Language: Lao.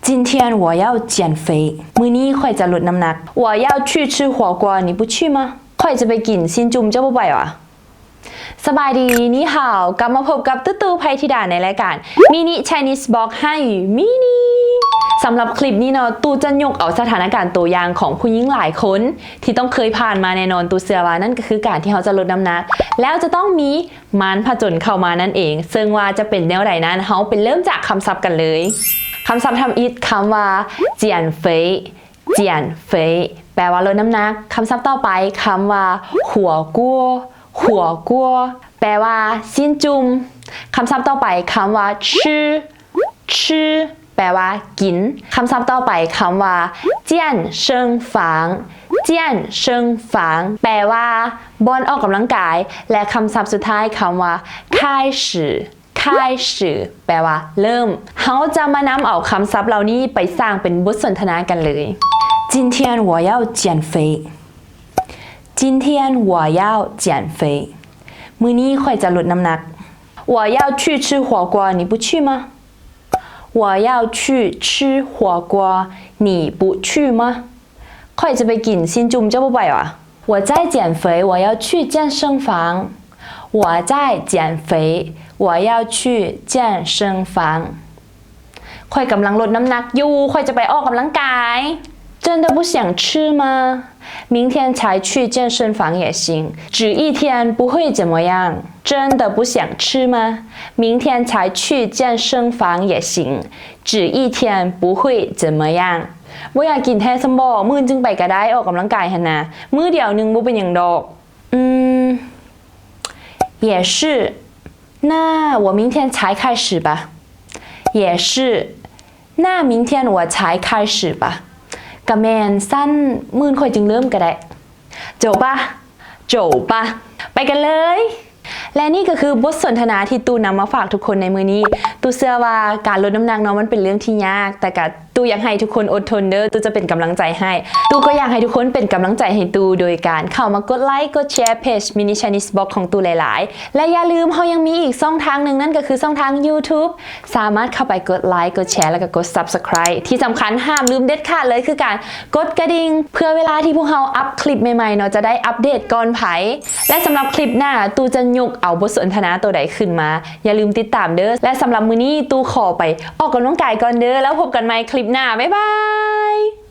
今天我要减肥。 ມື້ນີ້ຂ້ອຍຈະລົດນ້ຳໜັກ. 我要去吃火锅，你不去吗？ ຂ້ອຍຈະໄປກິນຊີ້ນຈຸ່ມ ເຈົ້າບໍ່ໄປຫວາ? ສະບາຍດີ ນີ້ຮາວ ກັບມາພົບກັບຕູ້ຕູ້ ໄພທິດາ ໃນລາຍການ Mini Chinese Blog ໄທ Mini. ສຳລັບຄລິບນີ້ເນາະ ຕູ້ຈະຍົກເອົາສະຖານະການຕົວຢ່າງຂອງຜູ້ຍິງຫຼາຍຄົນ ທີ່ຕ້ອງເຄີຍຜ່ານມາແນ່ນອນ. ຕູ້ເຊື່ອວ່ານັ້ນກໍຄືການທີ່ເຮົາຈະລົດນ້ຳໜັກ ແລ້ວຈະຕ້ອງມີມານຜະຈົນເຂົ້າມານັ້ນເອງ. ເຊິ່ງວ່າຈະເປັນແນວໃດນັ້ນ ເຮົາໄປເລີ່ມຈາກຄຳສັບກັນເລີຍ. ຄຳສັບທຳອິດ ຄຳວ່າ 减肥 减肥 ແປວ່າລົດນ້ຳໜັກ. ຄຳສັບຕໍ່ໄປ ຄຳວ່າ 火锅 火锅 ແປວ່າຊີ້ນຈຸ່ມ. ຄຳສັບຕໍ່ໄປ ຄຳວ່າ 吃 吃 ແປວ່າກິນ. ຄຳສັບຕໍ່ໄປ ຄຳວ່າ 健身房 健身房 ແປວ່າບ່ອນອອກກຳລັງກາຍ. ແລະ ຄຳສັບສຸດທ້າຍ ຄຳວ່າ 开始 开始 ແປວ່າເລີ່ມ. ເຮົາຈະມານຳເອົາຄຳສັບເຫຼົ່ານີ້ໄປສ້າງເປັນບົດສົນທະນາກັນເລີຍ. 今天我要减肥。 今天我要减肥。 ມື້ນີ້ຂ້ອຍຈະລົດນ້ຳໜັກ. 我要去吃火锅，你不去吗？我要去吃火锅，你不去吗？ ຂ້ອຍຈະໄປກິນຊີ້ນຈຸ່ມ ເຈົ້າບໍ່ໄປຫວາ? 我在减肥，我要去健身房。我在减肥，我要去健身房。 ຂ້ອຍກຳລັງລົດນ້ຳໜັກຢູ່ ຂ້ອຍຈະໄປອອກກຳລັງກາຍ. 真的不想吃吗？明天才去健身房也行，只一天不会怎么样。真的不想吃吗？明天才去健身房也行，只一天不会怎么样。 ບໍ່ຢາກກິນແທ້ຊ້ຳບໍ? ມື້ອື່ນຈຶ່ງໄປກໍໄດ້ ອອກກຳລັງກາຍຫັ້ນນະ ມື້ດຽວໜຶ່ງບໍ່ເປັນຫຍັງດອກ. 嗯，也是，那我明天才开始吧。也是，那明天我才开始吧。 ກະແມ່ນ ຊັ້ນມື້ອື່ນຂ້ອຍຈຶ່ງເລີ່ມກໍໄດ້. 走吧，走吧 ໄປກັນເລີຍ. ແລະນີ້ກໍຄືບົດສົນທະນາທີ່ຕູ້ນຳມາຝາກທຸກຄົນໃນມື້ນີ້. ຕູ້ເຊື່ອວ່າການລົດນ້ຳໜັກເນາະ ມັນເປັນເລື່ອງທີ່ຍາກ ແຕ່ກະຕູ້ຢາກໃຫ້ທຸກຄົນອົດທົນເດີ ຕູ້ຈະເປັນກຳລັງໃຈໃຫ້. ຕູ້ກໍຢາກໃຫ້ທຸກຄົນເປັນກຳລັງໃຈໃຫ້ຕູ້ ໂດຍການເຂົ້າມາກົດໄລ ກົດແຊ ເພຈ Mini Chinese Blog ຂອງຕູ້ຫຼາຍໆ. ແລະຢ່າລືມ ເຮົາຍັງມີອີກຊ່ອງທາງໜຶ່ງ ນັ້ນກໍຄືຊ່ອງທາງ YouTube. ສາມາດເຂົ້າໄປກົດໄລ ກົດແຊ ແລະກໍກົດ Subscribe. ທີ່ສຳຄັນຫ້າມລືມເດັດຂາດເລີຍ ຄືການກົດກະດິ່ງ ເພື່ອເວລາທີ່ພວກເຮົາອັບຄລິບໃໝ່ໆເນາະ ຈະໄດ້ອັບເດດກ່ອນໃຜ. ແລະສຳລັບຄລິບໜ້າ ຕູ້ຈະຍົກເອົາບົດສົນທະນາໂຕໃດຂຶ້ນມາ ຢ່າລືມຕິດຕາມເດີ. ແລະສຳລັບມື້ນີ້ ຕູ້ຂໍໄປອອກກຳລັງກາຍກ່ອນເດີ ແລ້ວພົບກັນໃໝ່ຄລິບໜ້າ. ບາຍບາຍ.